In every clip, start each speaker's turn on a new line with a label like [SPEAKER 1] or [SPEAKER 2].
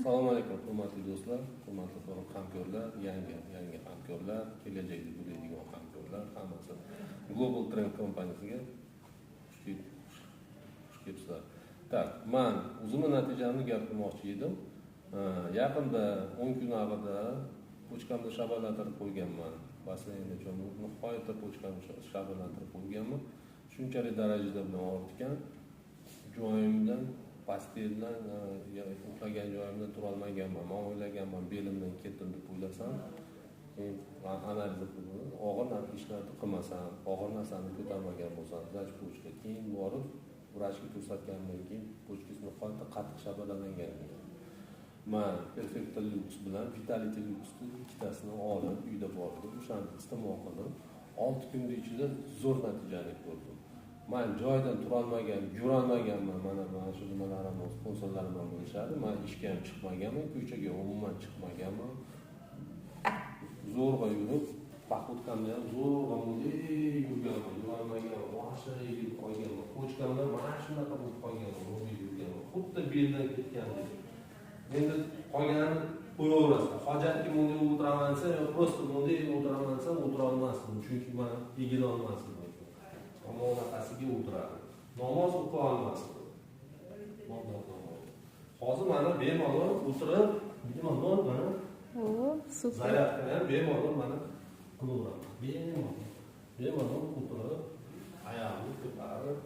[SPEAKER 1] Assalomu alaykum, hurmatli do'stlar, hurmatli hamkorlar, yangi hamkorlar, kelajakda bo'ladigan hamkorlar, hammasi Global Trend kompaniyasiga xush kelibsizlar. Так, man o'zimni natijamni gapirmoqchi edim. Yaqinda 10 kun avvalda почка mni shaballantirib qo'yganman. Basseynda cho'milib, nihoyatda почка mni shaballantirib qo'yganman. Shunchalik darajada bilan og'ritgan, joyimdan, постель dan, uxlagan joyimdan turolmaganman. Man o'ylaganman, belimdan ketdim deb o'ylasam, keyin analiz qildim. Og'ir ishlarni qilmasam, og'ir narsani ko'tarmagan bo'lsam, значит почка. Keyin borib vrachga ko'rsatganimdan keyin почка si nihoyatda qattiq shabalangan ekan. Man Perfecta Lux bilan Vitality Luxni ikkitasini olib, uyda bordim, o'shani iste'mol qildim. 6 kunning ichida zo'r natijani ko'rdim. Man joyidan turolmagan, yurolmaganman. Mana shu nimalarim, sponsorlarim ham bilishadi. Man ishga ham chiqmaganman, ko'chaga umuman chiqmaganman. Zo'rg'a yurib, походка mda ham zo'rg'a bunday yurganman, yurolmaganman, boshini egilib qolganman. Почка mdan mana shunaqa bo'lib qolganman, bunday yurganman. Xuddi beldan ketgandek. Endi qolganini qo'yaverasizlar. Hojatga bunday o'tiraman desa, yo просто bunday o'tiraman desam, o'tira olmasdim, chunki man egila olmasdim. Tomonaqasiga o'tirardim. Namoz o'qiy olmasdim. Hozir mana bemalol o'tirib, bemalol mana
[SPEAKER 2] Super.
[SPEAKER 1] Зарядка ni ham bemalol mana qilaveraman. Bemalol. Bemalol o'tirib, oyog'imni ko'tarib,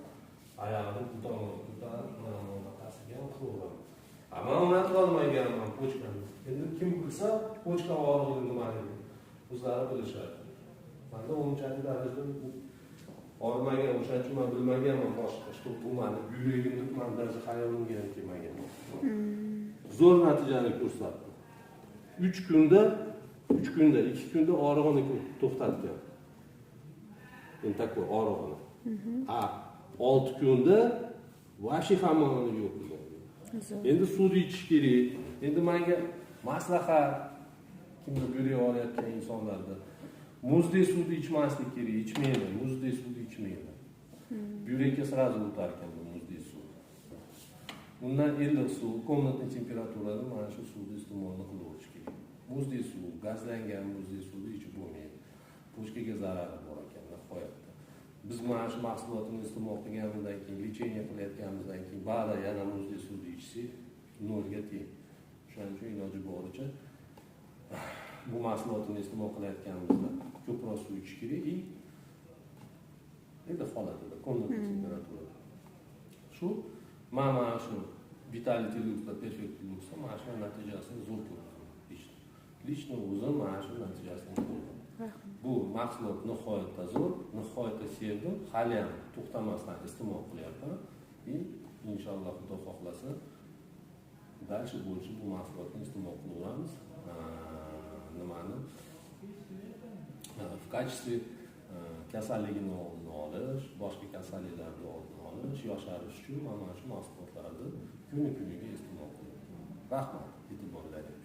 [SPEAKER 1] oyog'imni bu tomonga ko'tarib, mana bunaqasiga ham qilaveraman. Man uni qilolmaganman почка ni. Endi kim bilsa, почка og'rig'i nimaligini o'zlari bilishadi. Manda unchalik darajada og'rimagan, o'shaning uchun man bilmaganman boshqa, что bu mani yuragimni, man даже xayolimga ham kelmagan. Zo'r natijani ko'rsatdi. 3 kunda, 3 kunda, 2 kunda og'rig'ini to'xtatgan. Endi такой og'rig'ini. A 6 kunda вообще hammani yo'q qilgan. Endi suvni ichish kerak. Endi menga maslahat, kimdir buyrak og'riyotgan insonlarda muzdek suvni ichmaslik kerak, ichmanglar, muzdek suvni ichmanglar. Buyrakka сразу o'tar ekan bu muzdek suv. Undan iliq suv, комнатный temperaturada mana shu suvni iste'molni qilaverish kerak. Muzdek suv, gazlangan muzdek suvni ichib bo'lmaydi. Почка ga zarari bor ekan nihoyatda. Biz mana shu mahsulotni iste'mol qilganimizdan keyin, лечение qilayotganimizdan keyin ba'da yana muzdek suvni ichsak, nolga teng. O'shaning uchun iloji boricha bu mahsulotni iste'mol qilayotganimizda ko'proq suv ichish kerak и endi holatida, комнатный temperaturada. Shu man mana shu Vitality Lux va Perfect Lux mana shu natijasini zo'r ko'rdim. Лично o'zim mana shu natijasini ko'rdim. Bu mahsulot nihoyatda zo'r, nihoyatda sevdim, hali ham to'xtamasdan iste'mol qilyapman. И inshaalloh, Xudo xohlasa, дальше больше bu mahsulotni iste'mol qilaveramiz. Nimani в качестве kasalligini oldini olish, boshqa kasalliklarni oldini olish, yosharish uchun mana shu mahsulotlarni kuni kuniga iste'mol qilyapman. Rahmat e'tiborlaringizga.